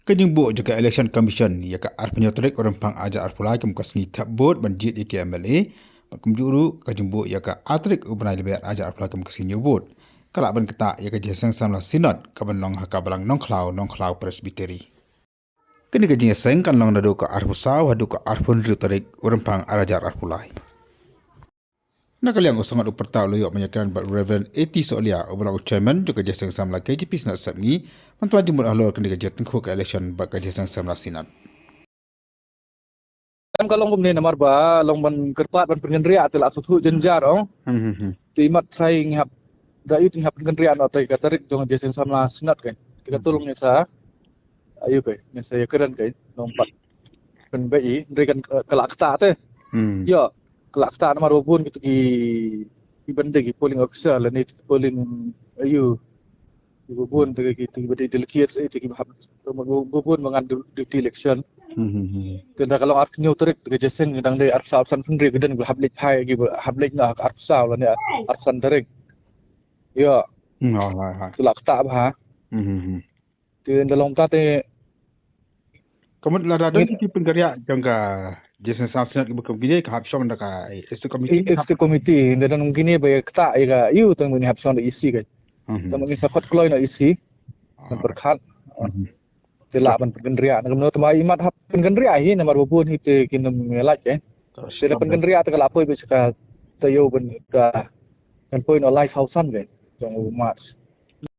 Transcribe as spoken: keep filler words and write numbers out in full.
Ka jingbuh jong ka Election Commission ïa ka arphew tarik u Rymphang arhajar arphew lai kum ka sngi thep vote ban jied ïa ki M L A, bad kumjuh ruh ka jingbuh ïa ka ar tarik u bnai Lber arhajar arphew lai kum ka sngi ñiew vote, ka lah ban ktah ïa ka jingïaseng samla Synod kaban long ha ka Balang Nongkhlaw, Nongkhlaw Presbytery. Kane ka jingïaseng kan long naduh ka arphew saw haduh ka arphew hynriew tarik u Rymphang arhajar arphew lai. Na ka liang u Sangot u Pyrta u la ïoh ban ïakren bad Reverend A T Sohlieh uba long u Chairman jong ka jingïaseng samla K J P Synod Sepngi, ban twa jingmut halor kane ka jingïatyngkhuh ka election bad ka jingïaseng samla Synod. Em, ka long kumne namar ba long ban kyrpad ban pynkynriah te la sngewthuh jynjar ong. Hmm, hmm, hmm. Te imat trai ngi hap da ïoh ngi hap pynkynriah noh te ka tarik jong ka jingïaseng samla Synod ka. Te ka tul ngi sa Ayu kai, ngi sa ïakren kai, nong pat. Pynbeit i, hynrei kan, eh, ka la ktah te. Hmm. Ïa, ka la ktah namar ba bun kito ki, ki ban dei ki polling officer lane ki polling, ayu. Ki ba bun te ki, ki ba dei delegates, eh, te ki ba hap, ba bun ba ngan du-, duty election. Hmm, hmm, hmm. Te ynda ka long arphew hynñiew tarik, te ka jingïaseng dang dei arphew saw arphew san hynrei ka dang ba hap leit phai, ki ba hap leit na arphew saw lane arphew san tarik. Ïa. Hmm, oh, hai, hai. Te la ktah bha. Hmm, hmm, hmm. Te ynda long kumta te. Ka mut lada don ki pynkynriah jong ka jingïaseng samla Synod kiba kum kine ka hap shong da ka, eh, executive committee, eh, executive committee, ynda don kine ba ïa ktah ïa ka, ïa u tang ba ngi hap shong da E C ka. Mhm. Tang ba ngi sa khot kloi na E C. Ah. Tang pyrkhat. Mhm. Te lah ban pynkynriah na kumno te ma imat hap pynkynriah hi namar ba bun hi te kin ym ïa lait eh. Te da pynkynriah te ka la poi ba sha ka taïew ban ka kan poi na lai saw san ka jong u March.